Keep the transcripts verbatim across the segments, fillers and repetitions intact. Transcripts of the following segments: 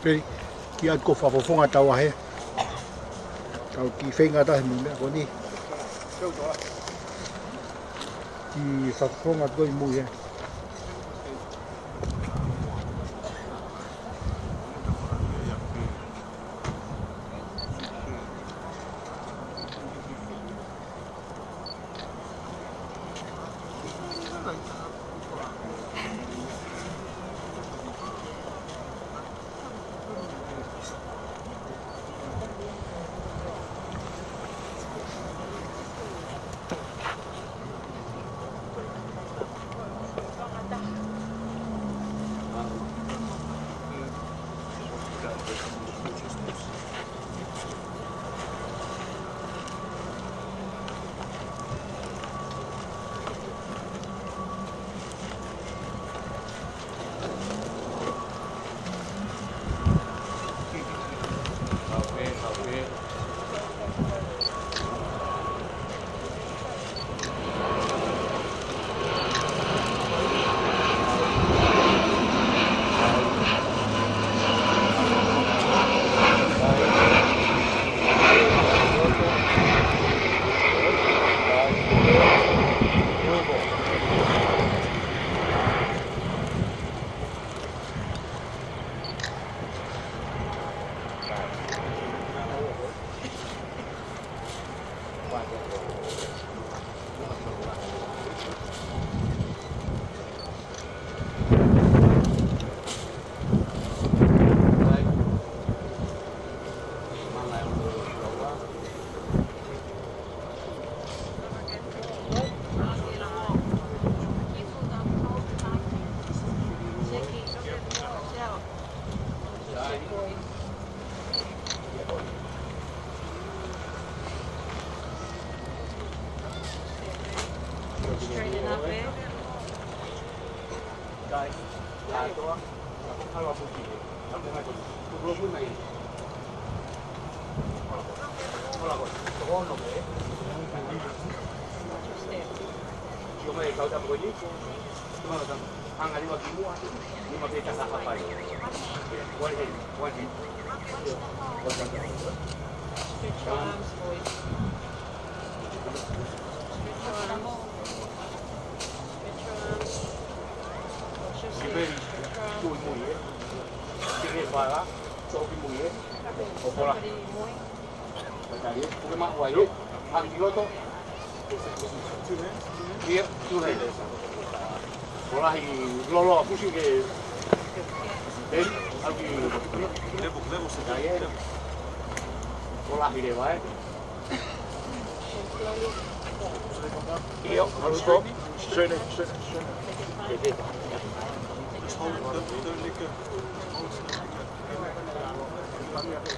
Peli, ki atu ko fakafofonga tau ahe. Tau ki feinga tahi mo e meʻa ko eni. Ki fakafofonga ko i mui he. Straighten up there. Step. Hanga leva ki muʻa, nima pē ka hapa ai. One hand, one hand. Stretch your arms, boys. Stretch your arms. Stretch your arms. Watch your step. Stretch your arms. Somebody mui. Haki loto. Ia, two hands. Kolahi lolo, push ke. Then, haki. Level, level, level. Kolahi leva, eh. Ia, stop. Straighten, straighten, straighten. Just hold it, don't, don't let go. Just hold it, don't let go.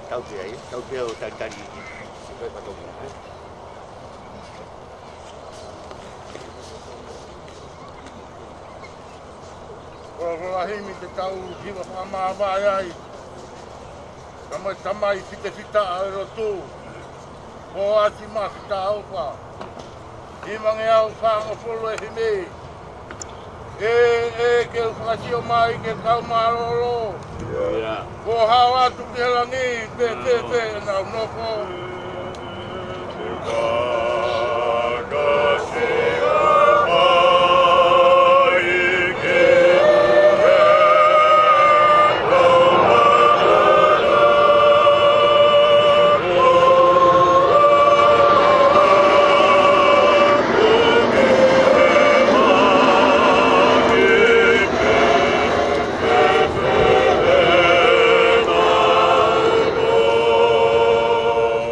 Tau pē ai, tau pē ʻo talitali. Ko e himi te tau hiva fakamāvae ai. Tamai, tamai fitefitaʻa ʻo e lotu. Ko ati mafita ʻofa. Himangeau fāngofulu e himi. ʻE, ʻe, ke u fakasio mai ke kau mālōlō. Ia. Ko hao atu ki he langi, pe, pe, pe, nau nofo.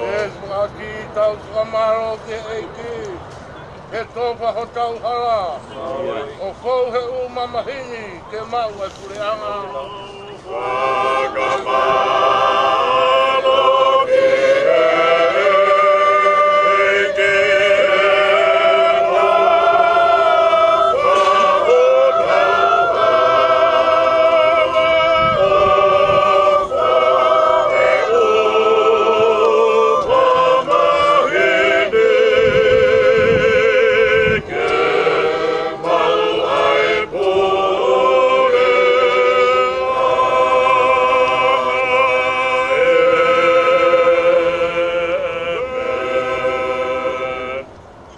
ʻE, fakakī tau fakamālō ki he ʻEiki, he tofa hotau hala, ʻo fou he ʻū mamahi ni ke maʻu ʻa e puleʻanga.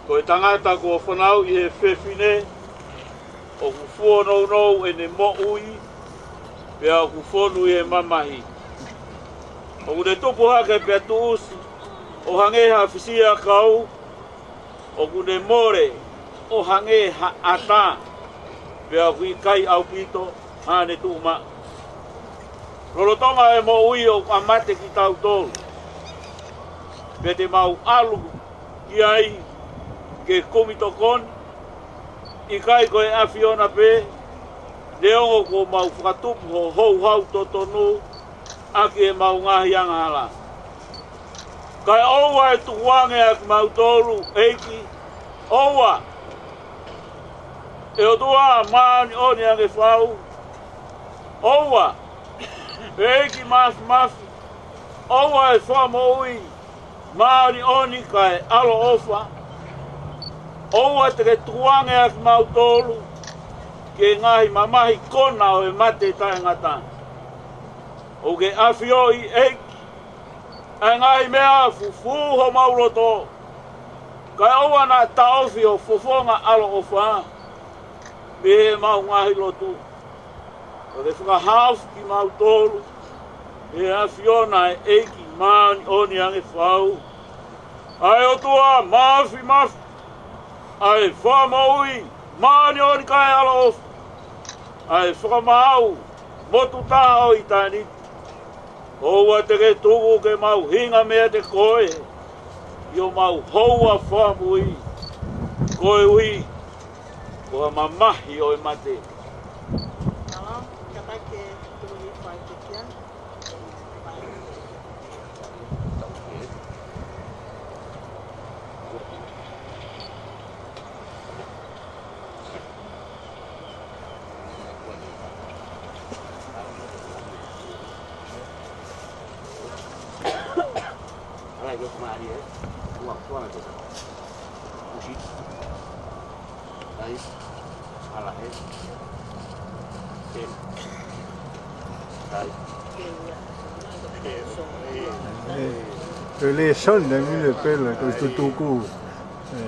Ko e tangata kuo fanauʻi ʻe he fefine, ʻoku fuonounou ʻene moʻui, pea ʻoku fonu ʻi he mamahi. ʻOku ne tupu hake pea tuʻusi ʻo hangē ha fisiakau, ʻoku ne mole ʻo hangē ha ʻata, pea ʻoku ʻikai ʻaupito haʻane tuʻumaʻu. Lolotonga e moʻui ʻoku ʻamate kitautolu, pea te mau ʻalu ki ai ke kumi tokoni, ʻikai ko e ʻAfiona pē, neongo kuo mau fakatupu ho houhau totonu ʻaki ʻemau ngaahi angahala. Kae ʻoua ʻe tukuange ʻa kimautolu, ʻEiki, ʻoua. ʻE ʻOtua māʻoniʻoni ange fau, ʻoua. ʻEiki Mafimafi, ʻoua ʻe Fakamoʻui māʻoniʻoni kae ʻaloʻofa, ʻoua te ke tukuange ʻa kimautolu ki he ngaahi mamahi kona ʻo e mate taʻengata. ʻOku ke ʻafioʻi, ʻEiki, ʻa e ngaahi meʻa fufū homau loto, kae ʻoua naʻa taʻofi ho fofonga ʻaloʻofa mei heʻemau ngaahi lotu. Ka ke fakahaofi kimautolu ʻe he ʻAfiona, ʻEiki māʻoniʻoni ange fau, ʻa e ʻOtua Mafimafi, ʻa e Fakamoʻui māʻoniʻoni kae ʻaloʻofa, ʻa e Fakamaau motuʻa ʻo ʻitāniti. ʻOua te ke tuku ke mau hinga meiate koe ʻi homau houa fakamui, koeʻuhi ko ha mamahi ʻo e mate. Hello, ka pai ke tuli fai ke kia. Ē, pele son ne mine pela ko tutuku. Ē.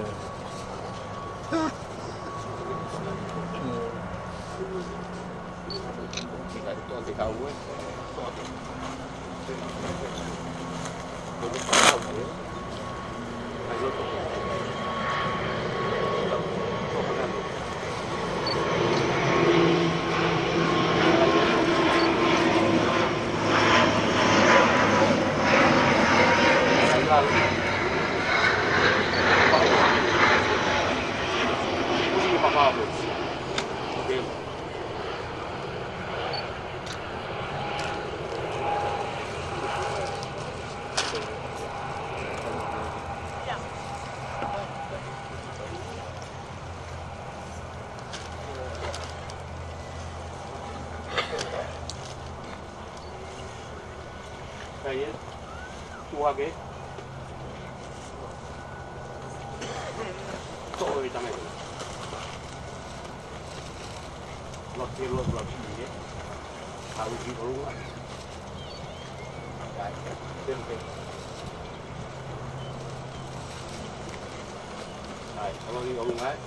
Ia, tuʻu hake. Toʻo e tanga ia. Loa ke loa, loa ki ia. Kau ki ʻolunga. ʻAi, pempe. ʻAi, kau ki ʻolunga, ʻai.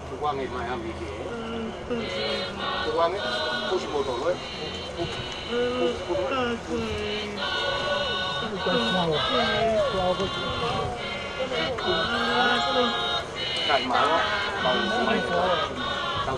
Tukuange mai ami ki. Tukuange, pusi moto lo, ē? Pu-, pu-, pu-, pu-, Kai mālō, mau mai. Tau.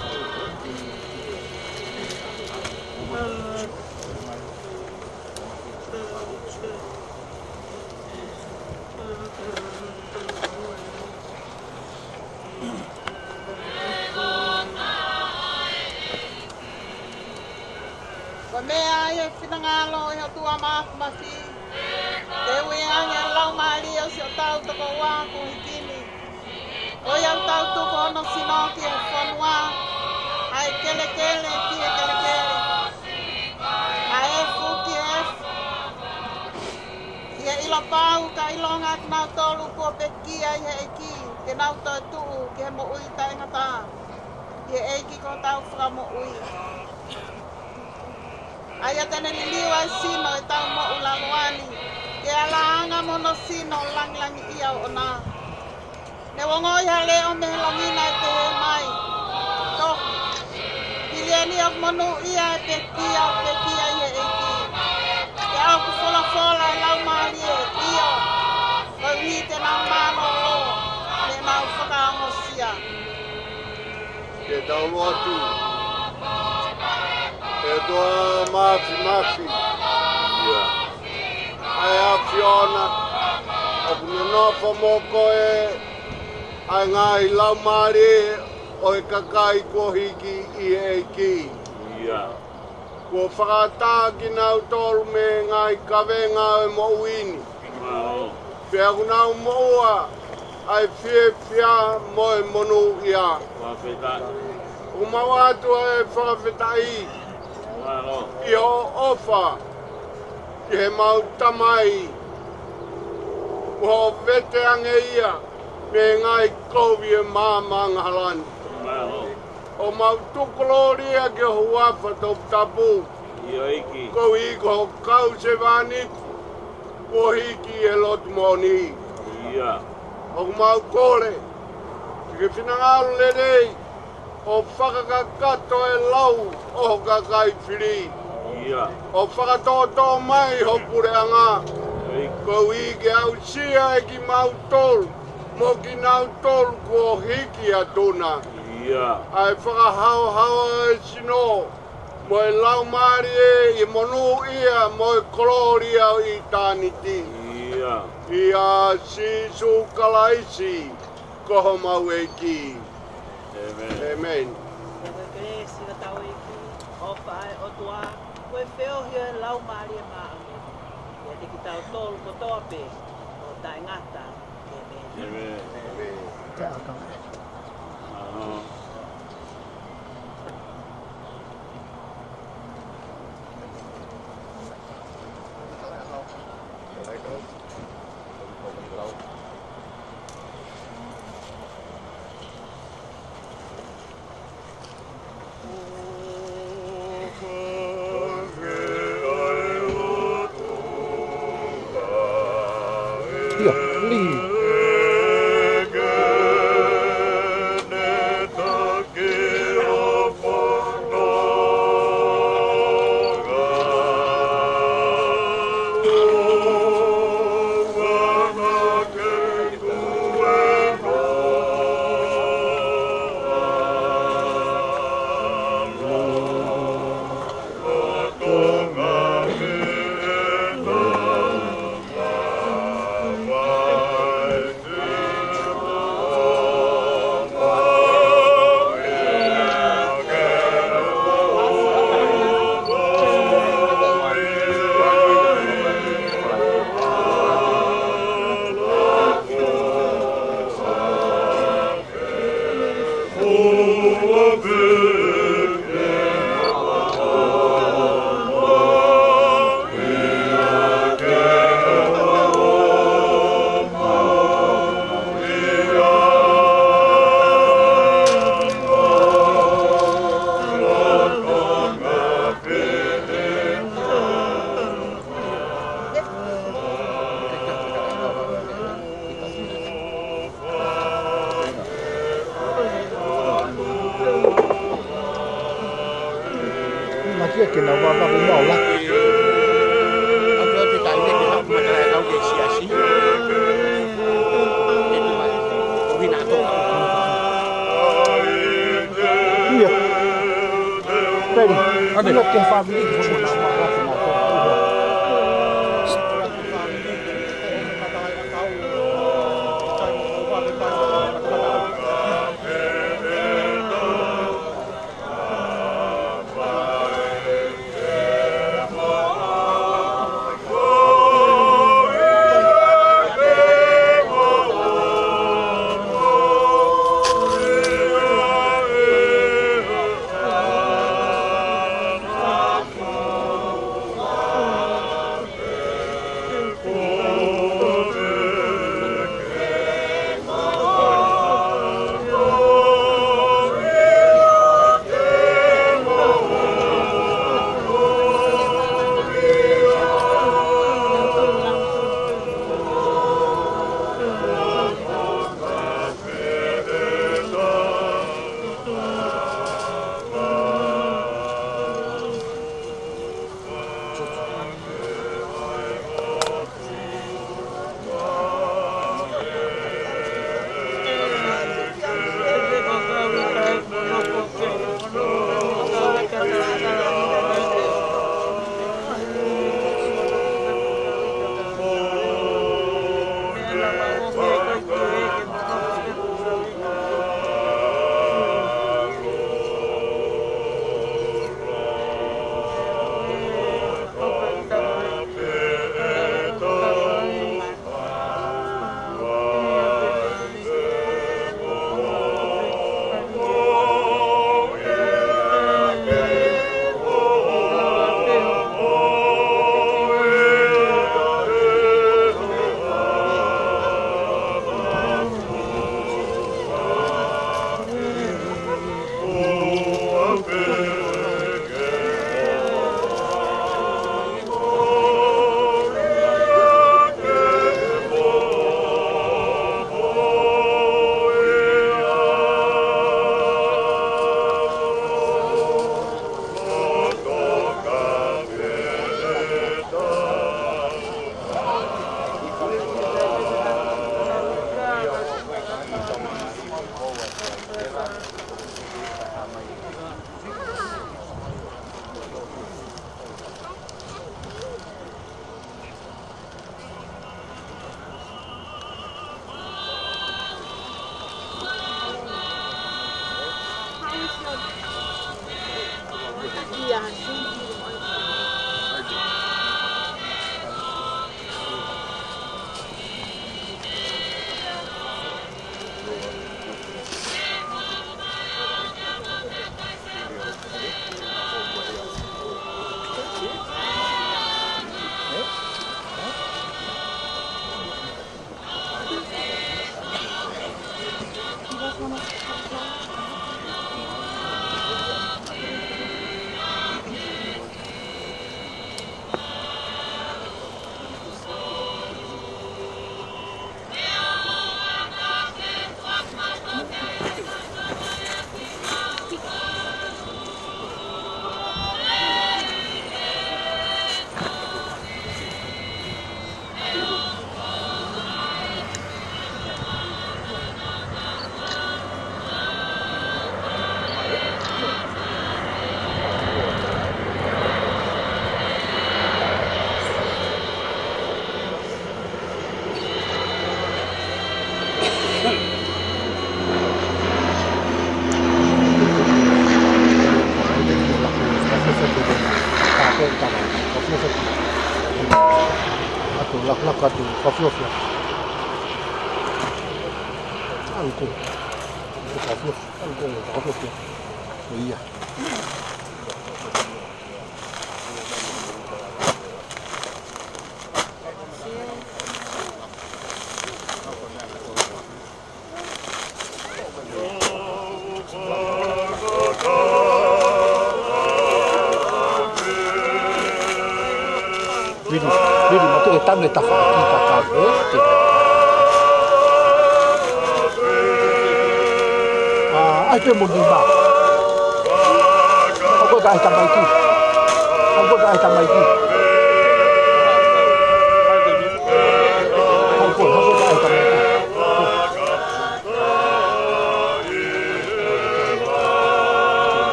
Ko e meʻa ia ʻa e finangalo ʻo e ʻOtua Māfimafi, ke ui ange ʻa e laumālie ʻo siʻotau tokoua kuo hiki ni, ʻo ʻikai te tau tuku hono sino ki he fonua, ʻa e kelekele ki he kelekele, ʻa e efu ki he efu, ʻi he ʻilo pau ka ʻilonga ʻa kinautolu kuo pekia ʻi he ʻEiki, ke nau toetuʻu ki he moʻui taʻengata ʻi he ʻEiki ko hotau Fakamoʻui. ʻA ia te ne liliu ʻa e sino ʻo ʻetau moʻui ʻi lalo ni, ke ʻalāanga mo hono sino langilangiʻia ʻoʻona. Ne u ongoʻi ha leʻo mei he langi naʻe pehē mai, Tohi, milioni ʻoku monūʻia ʻa e pekia ʻoku pekia ʻi he ʻEiki. Pea ʻoku folofola ʻa e Laumālie, ʻio, koeʻuhi te nau mālōlō, ne nau fakaongosia. Ke tau lotu. ʻOtua Māfimafi. ʻIo. ʻA e ʻAfiona, ʻoku nonofo mo koe ʻa e ngaahi laumālie ʻo e kakai kuo hiki ʻi he ʻEiki. ʻIo. Kuo fakaʻatā kinautolu mei he ngaahi kavenga ʻo e moʻui ni. Mālō. Pea ʻoku nau moʻua ʻa e fiefia mo e monūʻia. Fakafetaʻi. ʻOku mau ʻoatu ʻa e fakafetaʻi Mālō. ʻi hoʻo ʻofa ki heʻemau tamai, ko hoʻo vete ange ia mei he ngaahi kovi ʻo e maama angahala ni. Mālō. ʻOku mau tukulōlia ki ho huafa toputapu. ʻIo ʻEiki. Koeʻuhi ko ho kau sevāniti kuo hiki ʻi he lotu moʻoni. ʻIo. ʻOku mau kole ke ke finangalo lelei ʻo fakakakato e lau ʻo ho kakai fili. ʻIo. ʻO fakatōtō mai ho puleʻanga. ʻEiki. Koeʻuhi ke aʻusia ʻe kimautolu mo kinautolu kuo hiki atu na. ʻIo. ʻA e fakahaohaoa ʻo e sino mo e laumālie ʻi he monūʻia mo e kolōlia ʻo ʻitāniti. ʻIo. ʻIa Sīsū Kalaisi ko homau ʻEiki. ʻĒmeni. ʻĒmeni. Ko e kelesi ʻa hotau ʻEiki, ʻofa ʻa e ʻOtua, ko e feohi ʻa e Laumālie Māʻoniʻoni, ʻiate kitautolu kotoa pē ʻo taʻengata. ʻĒmeni. ʻĒmeni. Nakia ke na vava ko mau la. Au te au te tai ne ke hau matala e kau ke siasi. E tu mai. O hina to. Ia. Peri. Ane. Ia ke fāmili ke fāmili. Atu, laku, laku atu, kofiofio. Alu ko. Kofiofio, alu ko, kofiofio. Ko ia. Vili, vili, matu e tane tafa ki ka ka e te. A, ai pe mo ni ma. Ako ka ai tamaiki. Ako ka ai tamaiki. Ako, ako ka ai tamaiki.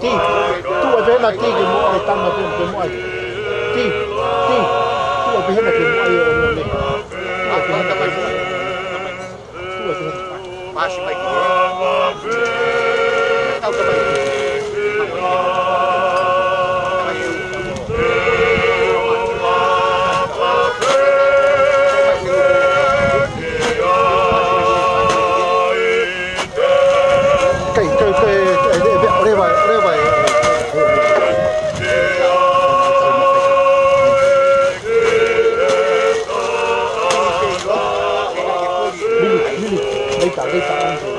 Tī, tuʻu pē hena Tī ke mo ai tama pē ke mo ai. Tī, Tī, tuʻu pē hena ke mo ai o ne. Tuʻu pē hena ke mo ai. Tuʻu pē hena. Pasi mai ki he. Tau tamai. Kai, kai, kai, kai, leva, leva, leva. Mili, mili, leita, leita, anto.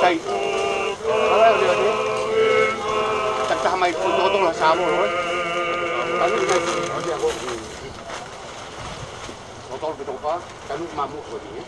Sai. Ala e leo ni. Takitaha mai ko toko toko la sāmo lo. Tanu mai. Toko toko pito pa. Tanu mamu ko ni.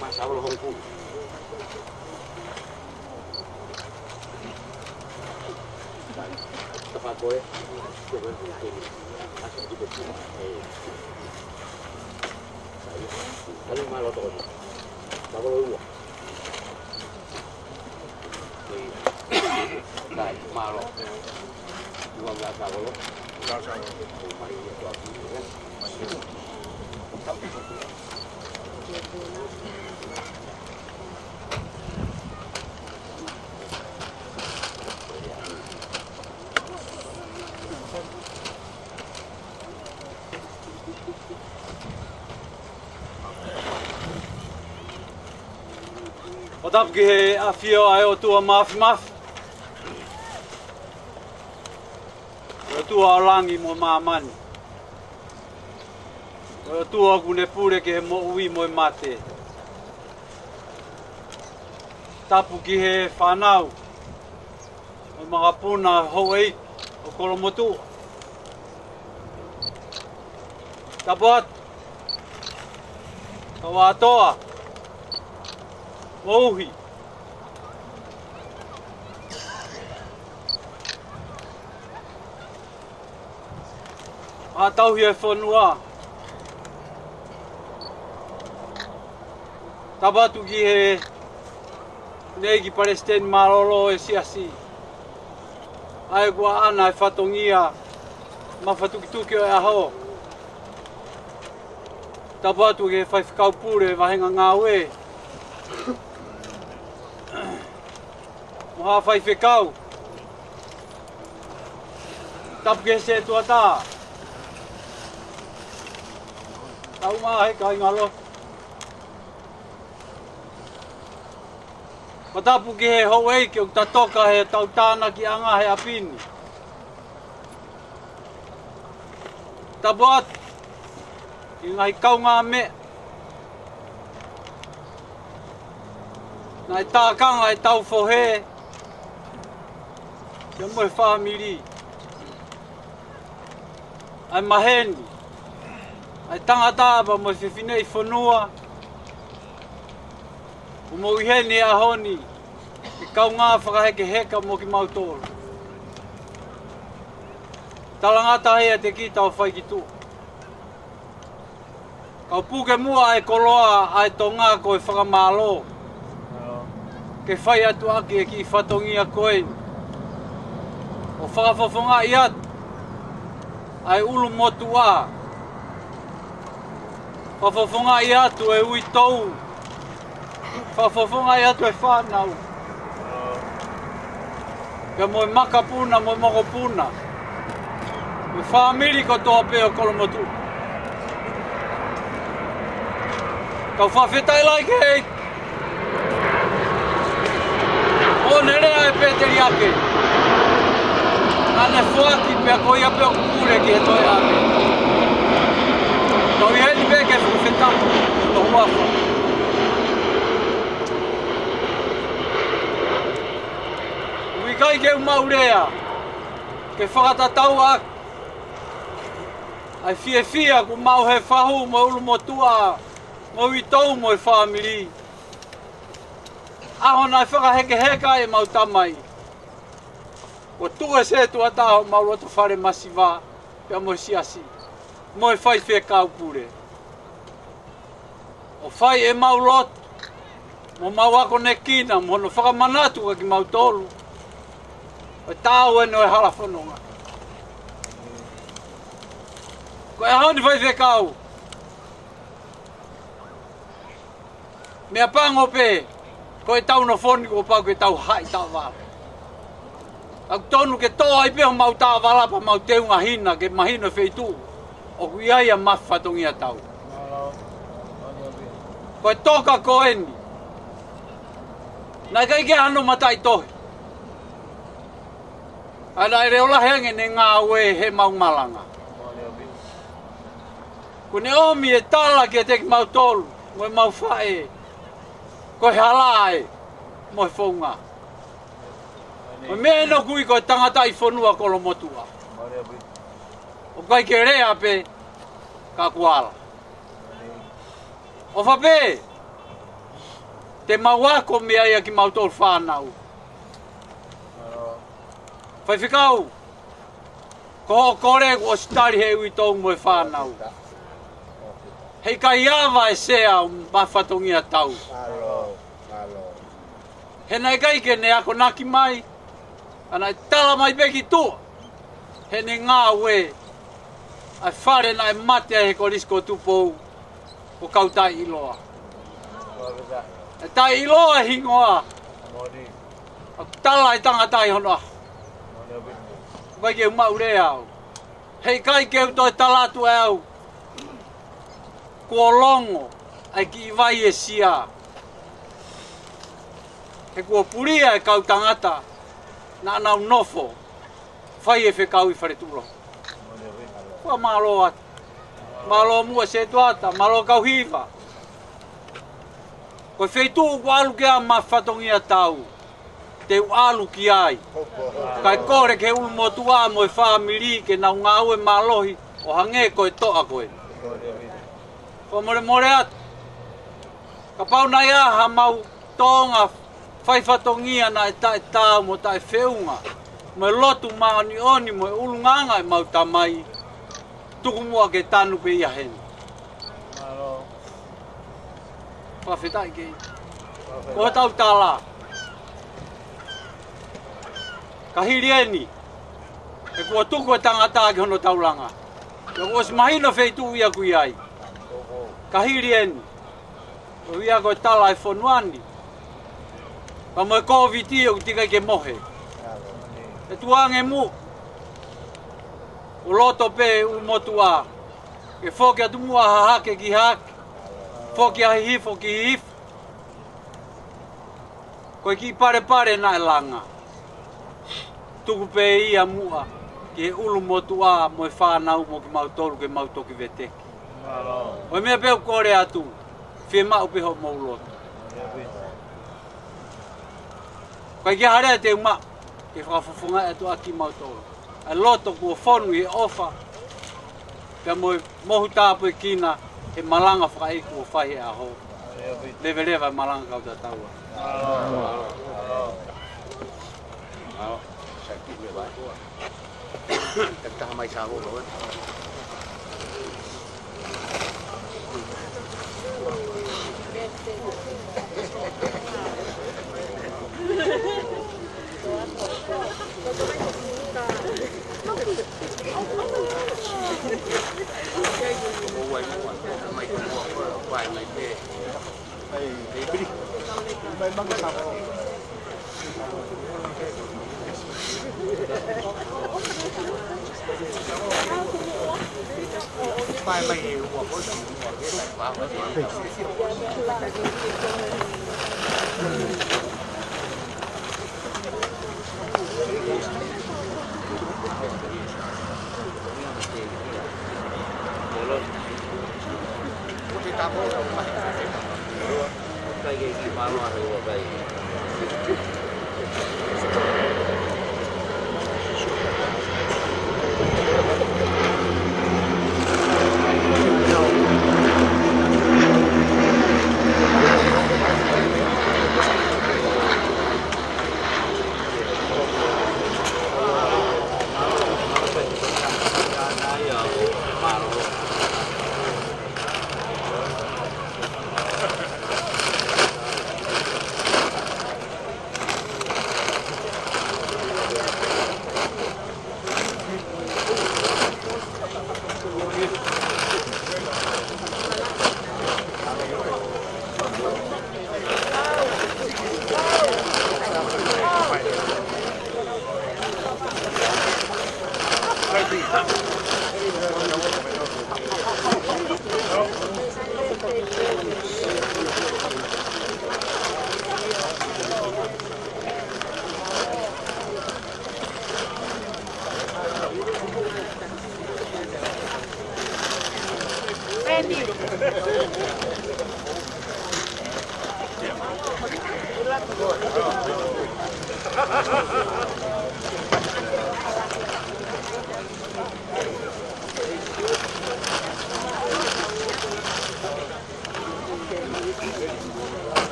Masa o lo hong pu. Tapa koe. Kali malo to. Tapa lo ua. Kai, malo. Ua mea ka kolo. Ka ka. Mai ni to. ʻO tapu ki he ʻafio ʻa e ʻOtua Māfimafi, ʻOtua ʻo langi mo māmani, ʻOtua ʻoku ne pule ki he moʻui mo e mate. Tapu ki he fānau ʻo e makapuna houʻeiki ʻo Kolomotuʻa. Tapu atu. Kau ʻAtoa. Mouhi. Maʻa tauhi e fonua. Tapu atu ki he ʻEiki Palesiteni Mālōlō ʻo e Siasi, ʻa ia kuo ʻaʻana e fatongia mafatukituki ʻo e ʻaho. Tapu atu ki he Faifekau Pule Vahenga Ngāue, mo haʻa faifekau. Tapu ki he setuata. Tau maʻa he kāingalotu. Pea tapu ki he houʻeiki ʻoku ta toka he tau tānakiʻanga he ʻapi ni. Tapu atu ki he ngaahi kaungāmeʻa naʻe tākanga ʻetau fohe pea mo e fāmili, ʻa e maheni, ʻa e tangata pea mo e fefine ʻi fonua, ʻoku mou ʻi heni he ʻaho ni ke kaungā fakahekeheka mo kimautolu. Talangata ʻiate kita ʻo fai ki tuʻa. Kau puke muʻa e koloa ʻa e Tonga ko e fakamālō ke fai atu ʻaki e kiʻi fatongia ko eni, ʻo fakafofongaʻi atu ʻa e ʻulumotuʻa, fakafofongaʻi atu e uitou, fakafofongaʻi atu e fānau, pea mo e makapuna mo e mokopuna, mo e fāmili kotoa pē ʻo Kolomotuʻa. Kau fakafetaʻi lahi ki he ʻEiki. ʻO ne lea e Pēteliake, naʻa ne foaki pea ko ia pē ʻoku pule ki he toe ʻave. Kau ʻi heni pē ke fakafetaʻi ʻi hono huafa. ʻOku ʻikai ke u maʻu lea ke fakatatau ʻaki ʻa e fiefia kuo maʻu he fahu mo e ʻulumotuʻa mo e uitou mo e fāmili, ʻaho naʻe fakahekeheka ai ʻemau tamai, kuo tuʻu e setuata ʻo homau loto fale masiva pea mo e Siasi mo e Faifekau Pule, ʻo fai ʻemau lotu mo mau akonekina mo hono fakamanatu kiate kimautolu ʻo e taʻau eni ʻo e hala fononga. Ko e ʻaho ni, Faifekau, meʻapango pē ko ʻetau nofo ni kuo pau ke tau haʻi taʻovala. ʻOku tonu ke toʻo ai pē homau taʻovala pea mau teunga hina ke mahino e feituʻu ʻoku ʻi ai ʻa e mafatongia tau. Ko e toka ko eni, naʻe ʻikai ke hano mataʻitohi, ʻa ia naʻe leʻo lahi ange ʻene ngāue he mau malanga. Kuo ne ʻomi e tala kiate kimautolu mo ʻemau faʻē, ko e hala ē mo e founga. Ko e meʻa eni ʻoku ui ko e tangata ʻi fonua Kolomotuʻa. ʻOku ʻikai ke lea pē ka kuo ala. ʻOfa pē te mau ako mei ai ʻa kimautolu fānau. Faifekau, ko hoʻo kole kuo ʻosi tali ʻe he uitou mo e fānau. Heʻikai ava e sea ʻo e mafatongia tau. He naʻe ʻikai ke ne akonaki mai, ka naʻe tala mai pē ki tuʻa heʻene ngāue ʻa e fale naʻe mate ai he Kolisi ko Tupou, ko Kautaʻi ʻIloa. ʻE Taʻi ʻIloa e hingoa. ʻOku tala e tangata ʻi hono ʻaho. ʻOku ʻikai ke u maʻu lea au. Heʻikai ke u toe tala atu ʻe au kuo longo ʻa e kiʻi vai e sia, he kuo pulia e kau tangata naʻa nau nofo fai e fekau ʻi fale tuʻuloa. Fakamālō atu. Mālō muʻa setuata, mālō kau hiva. Ko e feituʻu kuo ʻalu ki ai ʻa e mafatongia tau, te u ʻalu ki ai. Kae kole ki he ʻulumotuʻa mo e fāmili ke nau ngāue mālohi ʻo hangē ko e toʻa ko ē. Fakamolemole atu, kapau naʻe ʻi ai haʻamau tōʻonga fai fatongia naʻe taʻetaau mo taʻefeʻunga mo e lotu māʻoniʻoni mo e ʻulungaanga ʻemau tamai, tuku muʻa ke tanu pē ia heni. Fakafetaʻi ki he, ko hotau tala. Ka hili eni, he kuo tuku e tangata ki hono taulanga. Pea kuo ʻosi mahino feituʻu ia ʻoku ʻi ai. Ka hili eni, ko ia ko e tala e fonua ni. Pea mo e Kōviti ʻoku teʻeki ai ke mohe. ʻE tuʻu ange muʻa. ʻO loto pē ʻulumotuʻa. Ke foki atu muʻa ha hake ki ha hake. Foki ha hihifo ki ha hihifo. Ko e kiʻi palepale naʻe langa. Tuku pē ia muʻa ki he ʻulumotuʻa mo e fānau mo kimautolu ke mau toki veteki. ʻO e meʻa pē ʻoku kole atu, fiemaʻu pē hoʻomou loto. ʻIkai ke ʻi ai ha lea te u maʻu ke fakafofongaʻi atu ʻa kimautolu. ʻA e loto kuo fonu ʻi he ʻofa, pea mo e mohu tāpuekina he malanga fakaʻeiki kuo fai he ʻaho. Leveleva e malanga kau tatau. Mālō. Mālō. Mālō. Taki taha mai sa olo, ē.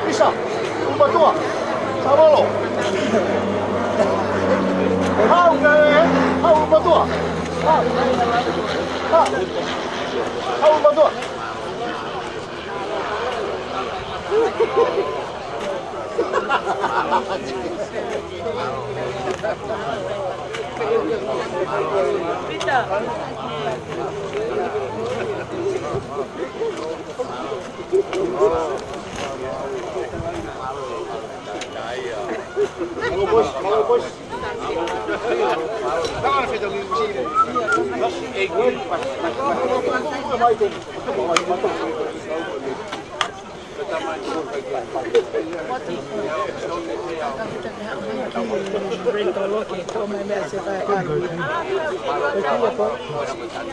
Isa, ʻulumotuʻa, Savolo. Haʻu ke, haʻu ʻulumotuʻa. Haʻu, haʻu, haʻu ʻulumotuʻa. Ko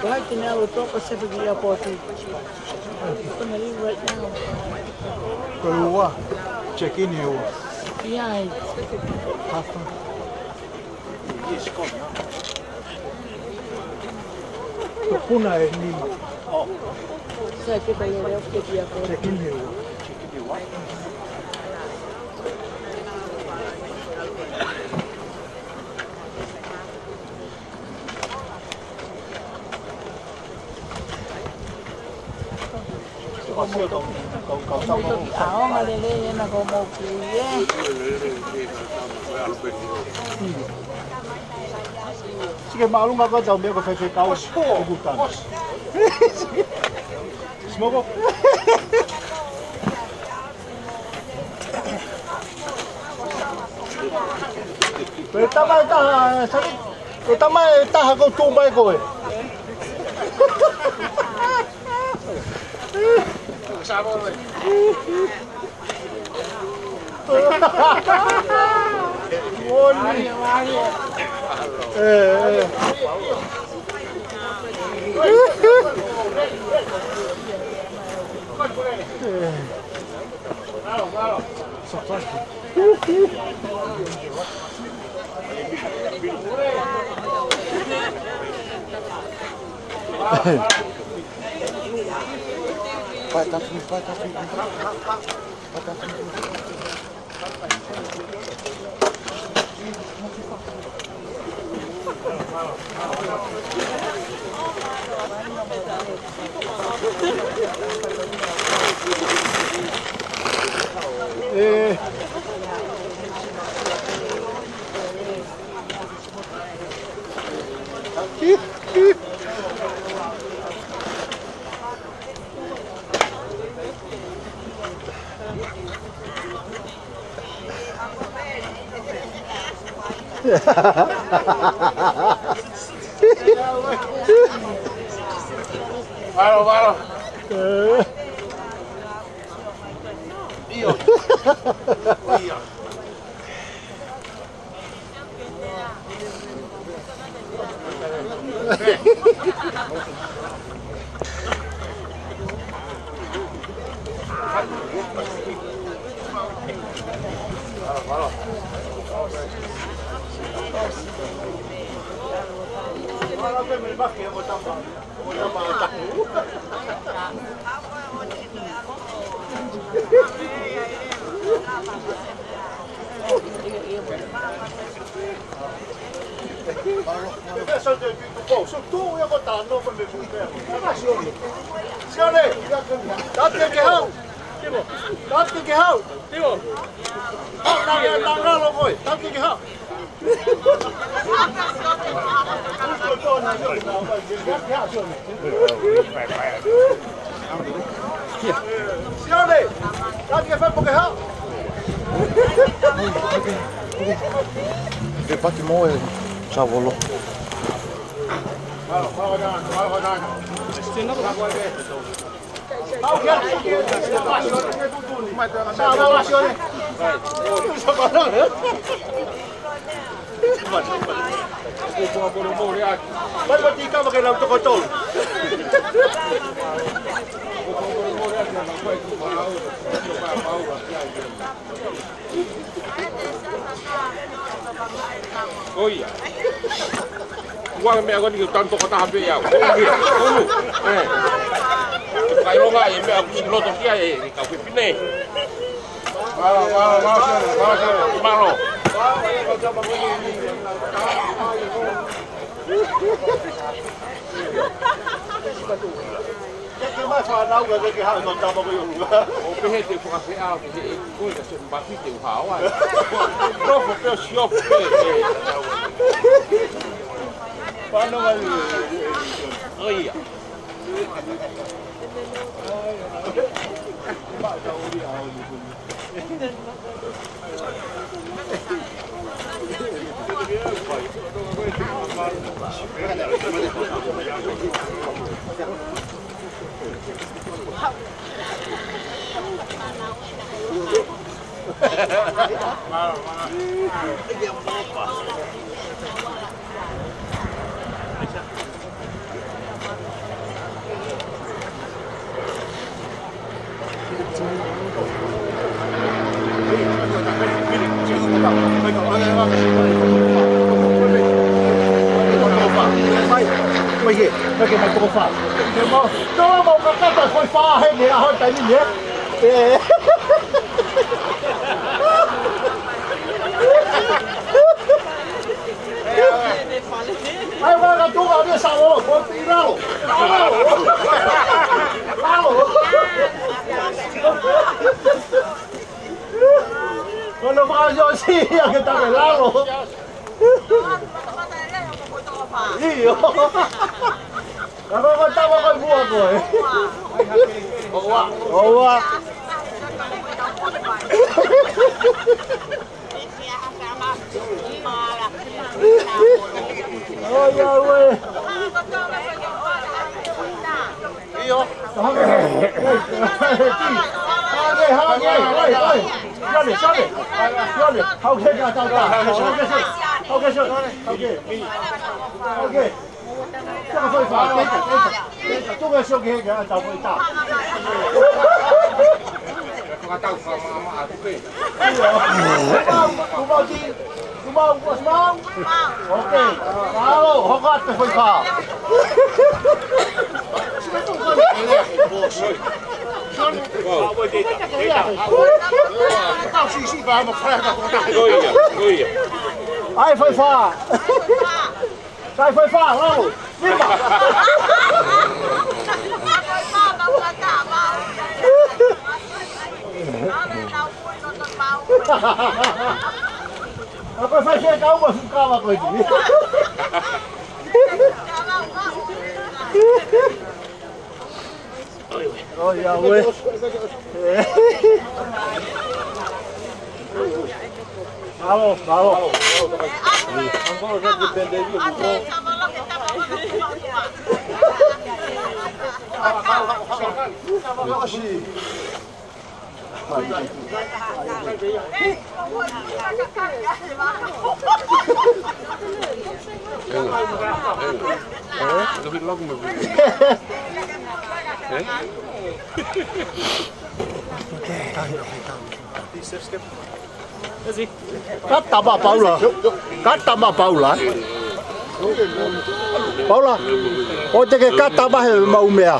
hai te ne ʻalu ʻo toko se piki ia poti. Ko e ua, check in ʻe ua. ʻIo. Hafa. Tokuna ʻe nima. Sai ke ka lele ke ia ko. Check in ʻe ua. ʻAonga lelei ena ko mou kui ē. Sike māʻolunga ko e tau meʻa ko e faifekau. Kuku tana. Smoko. Ko e tama ʻe taha, sali. Ko e tama ʻe taha ko tu mai ko e. Moni. ʻE, ʻe. Pae tafi, pae tafi. Pae tafi. ʻE. Valo, valo. ʻIo. ʻIo. Sione, tati ke hau. Tati ke hau. Hau, nanga, nanga lo koe. Tati ke hau. Sione, tati ke fai poke hau. Ke pati mo e savolo. ʻOi. Ua meʻa ko eni ke tanu toko taha pē au. ʻE. Kailonga e meʻa kusi loto kia e kau fefine. Mālō, mālō, mālō, mālō. Ke ke mai fānau ka ke ke haʻu no tama ko i ʻolunga. ʻO pehē te fakafeʻao ke he ʻeku koe ka se mbafi te u hao ai. Nofo pē ʻo siofu pē. Fānau ai. ʻOia. Ai, waka tuka ni sa o, ko te lalo. Lalo. Lalo. Ko no waka yo si, ia ke ta ke lalo. ʻIo. Ka ko ko tama ko i mua ko e. ʻOua. ʻOua. ʻOi, ia ue. ʻIo. Hake, hake, ʻoi, ʻoi. Sione, Sione. Sione, hau ke ka tau ta. Hau ke Sione. Hau ke Sione. Hau ke. Hau ke. Saka foʻi fā, teita, teita, teita, tuku e sio ki he ka tau foʻi tā. Tuku tau fā mā mā atu pē. Kumau, kumau ki, kumau, kumau. Ok. Mālō, hoko atu foʻi fā. Ai, foʻi fā. Sai foʻi fā, lalo. Lima. Ako sai se kau mas kava ko ini. ʻOi, ia ue. Mālō, mālō. Ka tama Paula. Ka tama Paula. Paula. ʻOua te ke ka tama he mau meʻa.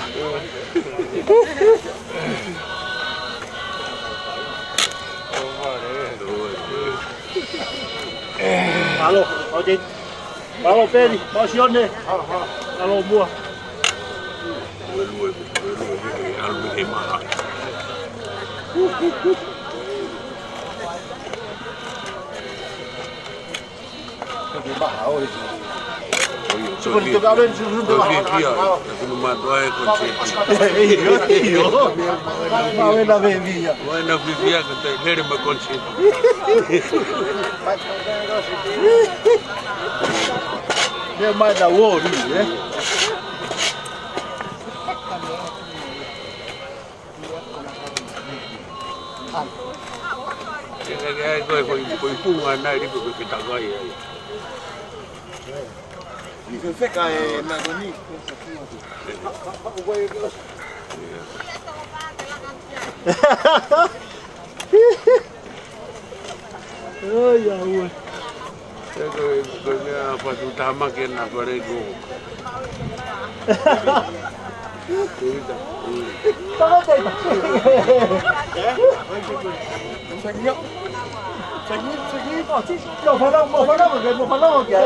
Mālō, ok. Mālō Peli, mālō Sione. Mālō Mua. Sukun tu kau ben, sukun tu kau. ʻIo, ʻio. Mau ena vevia. Mau ena vevia, ko te lele ma konsi. Meʻa mai na uori, ē? Ke, ke, ke, ko e, ko e, ko e punga nai lipo ke, ke takai ai. Ke feka e na ko ni. Ai, ia ue. Ko e, ko e meʻa patu tamake na pare ko. Mo fanau, mo fanau, mo fanau ke.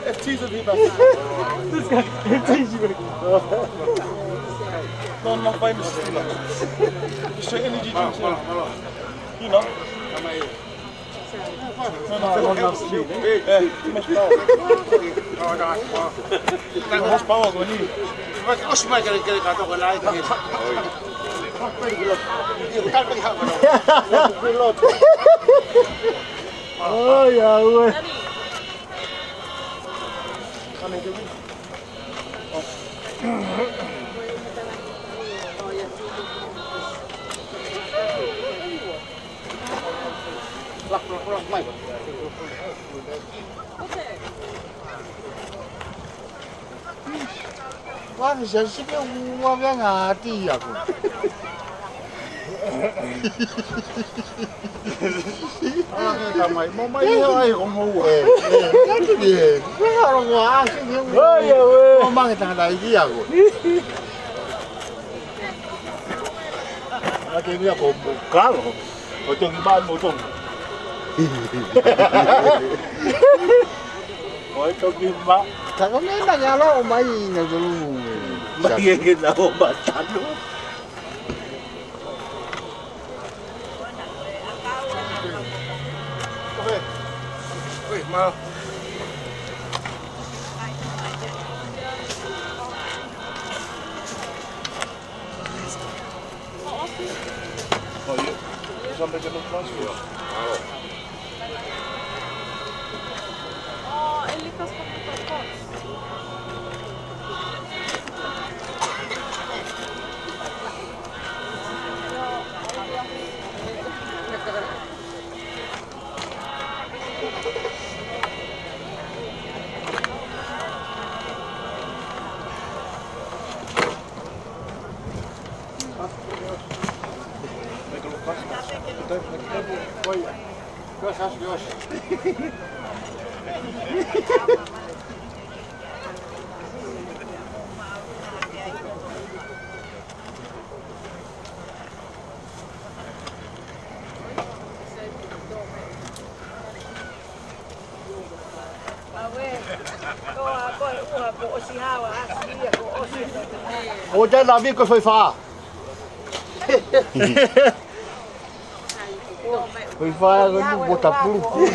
F T's in here, man. This guy, F T's you. No, I'm not famous, you know. Just straight energy drinks, you know. You know. No, no, no, no, no. Yeah, too much power. Too much power, go in. Oh, yeah, ue. Wang sa sike ua vea ngā ati aku. Ora ke tamai, mo mai ia ai ko mo ua. Eh, eh, atu ni he. Ko ora ko a si ni. Oi, oi. Mo mange tangata iki aku. Ake ni ako mo kalo. O tongi mai mo tongi. Oi, toki ma. Ka ko mena ke alo o mai na tolu. Mai ke na o matanu. Oi, ma. Oh, you, you want to make a little noise for you? Oh, el está con los. O te na vi ko fai fa. Fai fa ko ni mo ta pulu pulu.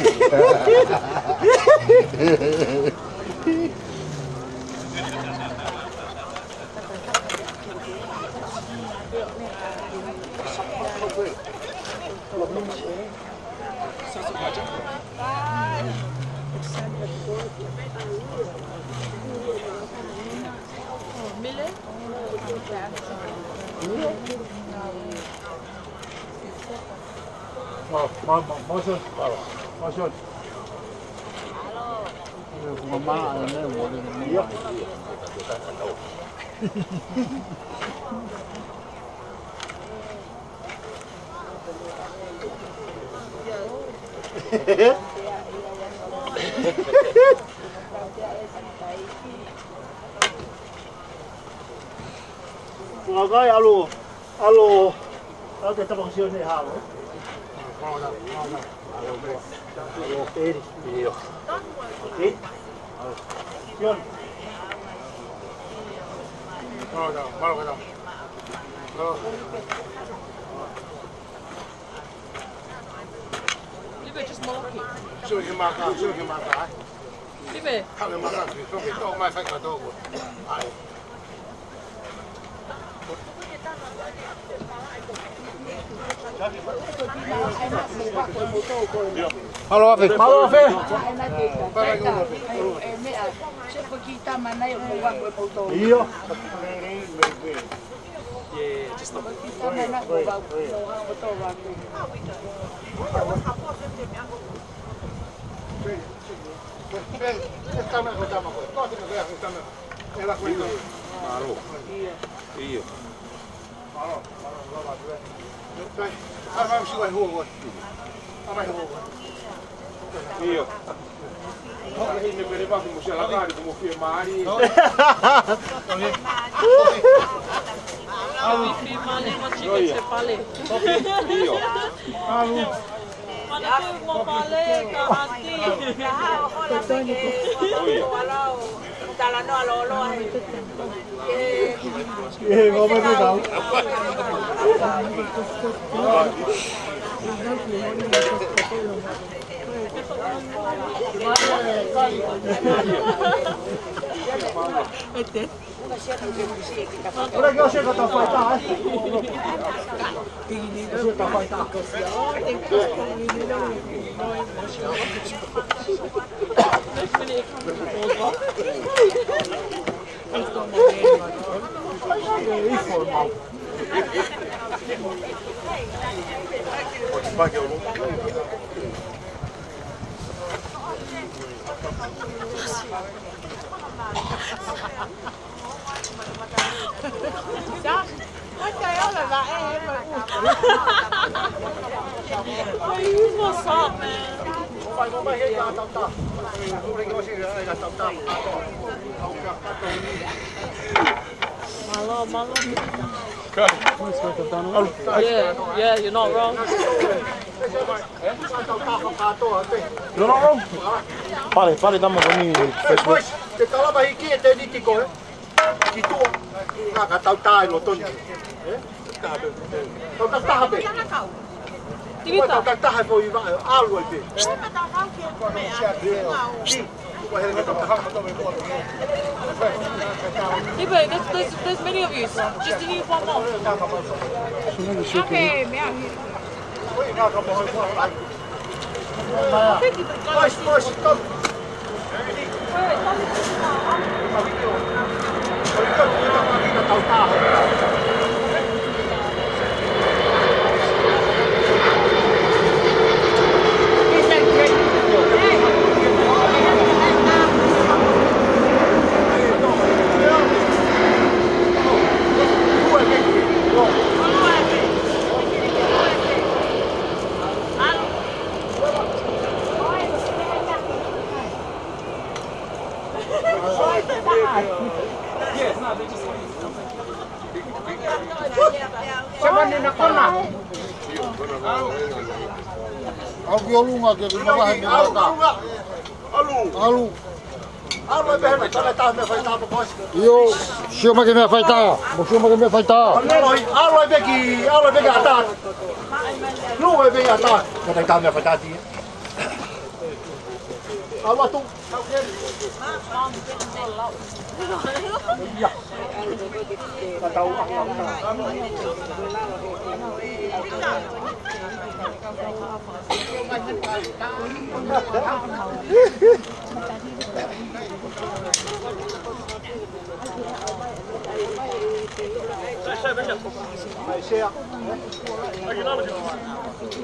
Ma, ma, ma, ma, sure. Ma, sure. Ia, ma, ma, ma, ma. Ngakai alo, alo, alo te tapa ko sio ne hao, eh? Alo, Peri. Io. Ita. Alo. Sion. Alo, alo, alo. Alo. Lipe, just moloki. Sio ke maka, sio ke maka, eh? Lipe. Kale maka, sio ke tau mai fai ka tau ko. Ai. Alo, afe. Alo, afe. Io. Mālō. Io. Io. Io. Talanoa lōloa he. Ete. Ora ke o se ka tau fai tā, eh? O se ka tau fai tā. First minute it comes and falls off. It's got my name on it. Josh, what the hell is that? Hey, hey, look. Why you use no salt, man? Mālō, mālō. Yeah, yeah, you're not wrong. You're not wrong. Pale, pale, tama ko ni. Boys, boys, te tala mai ki e teniti ko e. Ki tuʻa. Ka, ka tau tā ʻi loto ni. Ē? Tau tā taha pē. Tau tā taha pē ʻo ʻi vaʻe, ʻalu ai pē. Ki. Hey, but there's, there's, there's many of you. Just need one more. Okay, yeah. Boys, boys, come. Someone in the corner. ʻAlu ki ʻolunga ke ʻalu ki mavahe mei ʻolunga. ʻAlu. ʻAlu. ʻAlu e pehē na, tala e taha meʻa faitā mo koe. ʻIo, sio mai ki he meʻa faitā. Mo sio mai ki he meʻa faitā. ʻAlu e peki, ʻalu e peki ata. Lu e peki ata. Ka tai taha meʻa faitā ti. ʻAlu atu.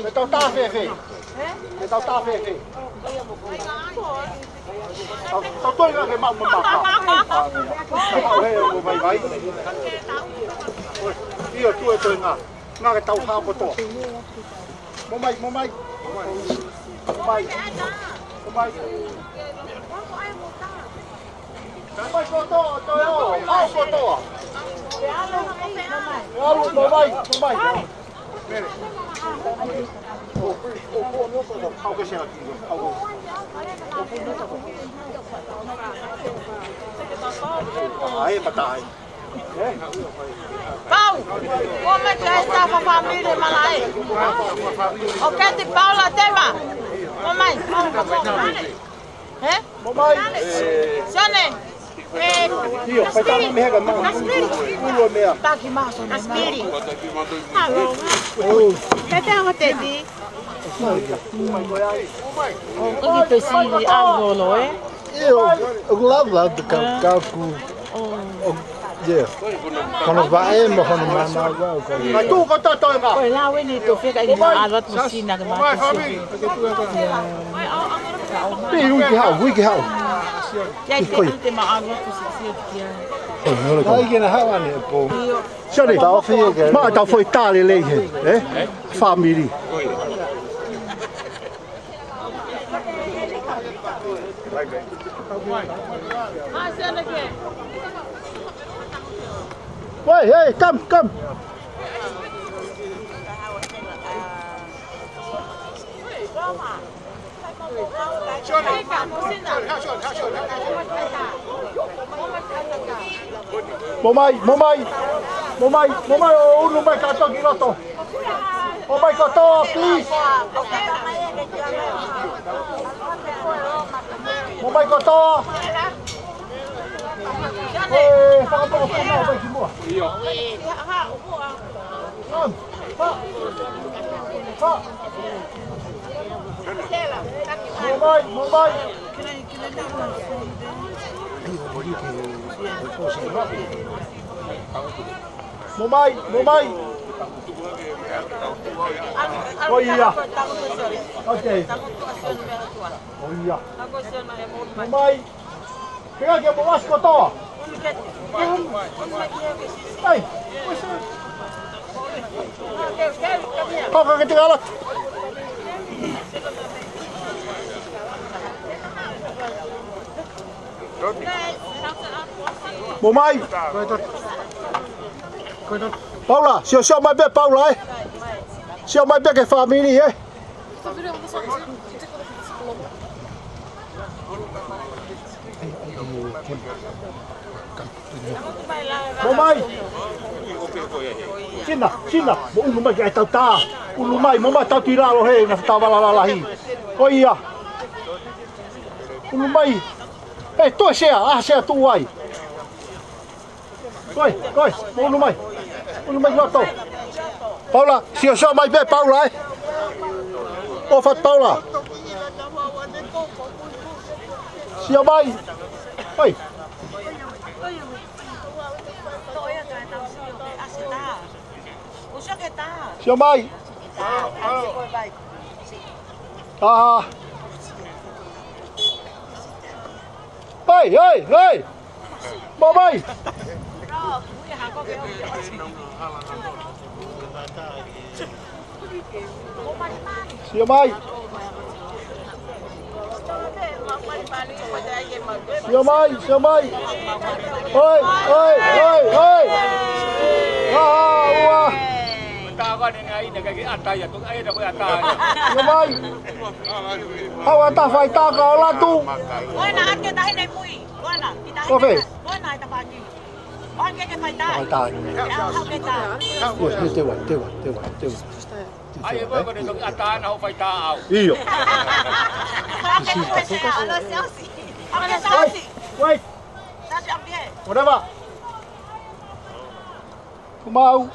Me tau tā fēfē? Me tau tā fēfē? Tau, tau toe ngā ke mau mamaka. Mau he o vaivai. ʻIo, tuʻu e toe ngā. Ngā ke tau hao kotoa. Mo mai, mo mai. Mo mai. Mo mai. Mo mai kotoa, toe o. Hao kotoa. ʻAlu, mo mai, mo mai. Pau, ʻo mai ki ai tā fāmili malaʻe. ʻO Keti Paula Tema. ʻO mai, ʻo mai. Ē? Mo mai. Sione. ʻIo, fai tā mai he ka mau. Ulo mea. Taki maso na spiri. Hello. Tete ʻo teti. ʻO ki te si ʻi ʻalu nono, ē? ʻIo, ʻoku lava atu ka, ka ku. ʻO, yeah. Hono vaʻe mo hono mana ua, ʻoku. Ka tuʻu ko toto e ngā. Ko e lau eni tō feka i ngā ʻalu atu mo sina ke mā. Pe ui ke haʻu, ui ke haʻu. Ia i te ante ma ʻalu atu si, si atu ki ai. Ai ke na haʻu ane po. Sorry. Tau fio ke. Ma tau foʻi tā lelei he, ē? Fāmili. Wait, hey, come, come. Mo mai, mo mai, mo mai, mo mai, ʻo unu mai kātoa ki loto. ʻO mai kotoa, please. Mo mai kotoa. Ē, fakapoko kona, ʻo mai ki muʻa. Come. Ha. Ha. Mo mai, mo mai. Mou mai, mou mai. ʻOi ia. Okay. ʻOi ia. Mou mai. Pea ke mou ʻasi kotoa. Ai. Haka ke te kala. Mou mai. Paula, sio, sio mai pē Paula, ē. Sio mai pē ki he fāmili, ē. Mou mai. Sina, sina, mou ʻunu mai ki ai tau tā. ʻUnu mai, mou mai tau tui lalo he, na tau vala lalahi. ʻOi ia. ʻUnu mai. Ē, toe sea, ʻa sea tuʻu ai. Koi, koi, mou ʻunu mai. ʻUnu mai loto. Paula, sio, sio mai pē Paula, ē. ʻOfa atu Paula. Sio mai. Koi. Sio mai. Aha. Hei, hei, hei. Mou mai. Sio mai. Sio mai, sio mai. Oi, oi, oi, oi. Aha, ua. Sio mai. Hau ata faitaka ʻo latu. Kofe. Faitaka. Yes, yes, tewa, tewa, tewa, tewa. Ai, e koe ko e toki ʻatā na hoʻo faitā au. ʻIo. Wait, wait. Whatever. Kumau.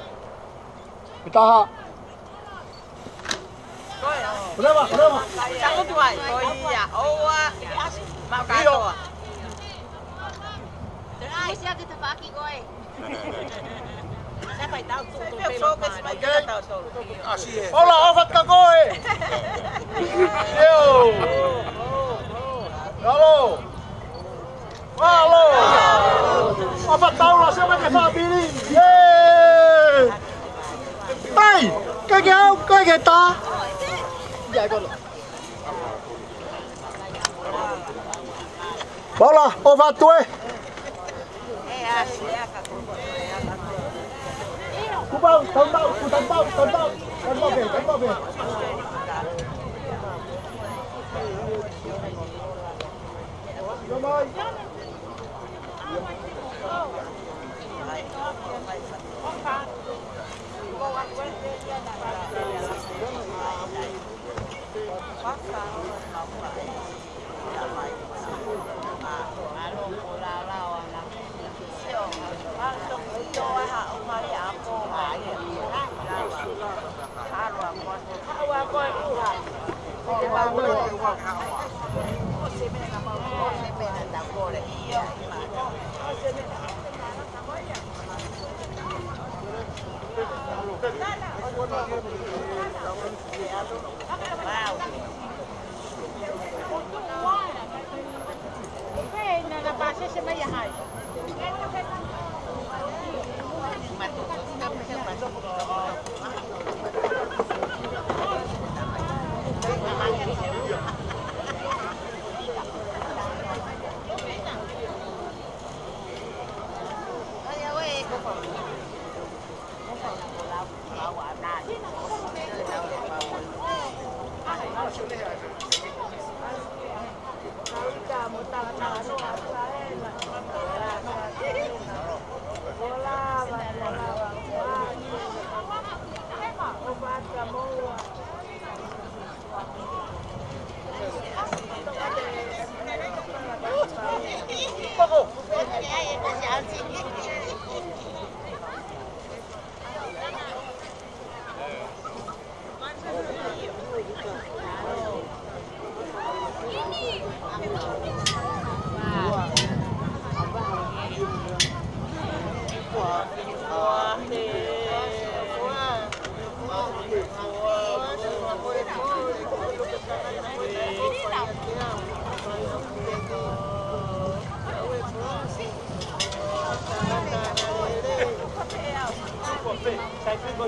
Ke taha. Whatever, whatever. ʻIo. Hola, ʻofa atu kia koe. ʻIo. Hello. Hello. ʻOfa atu Paula, sio mai ki he fāmili. Yay. Hei, ke ke au, ke ke tā. Paula, ʻofa atu ē. Kupau, tautau, tautau, tautau. Tautau pē, tautau pē.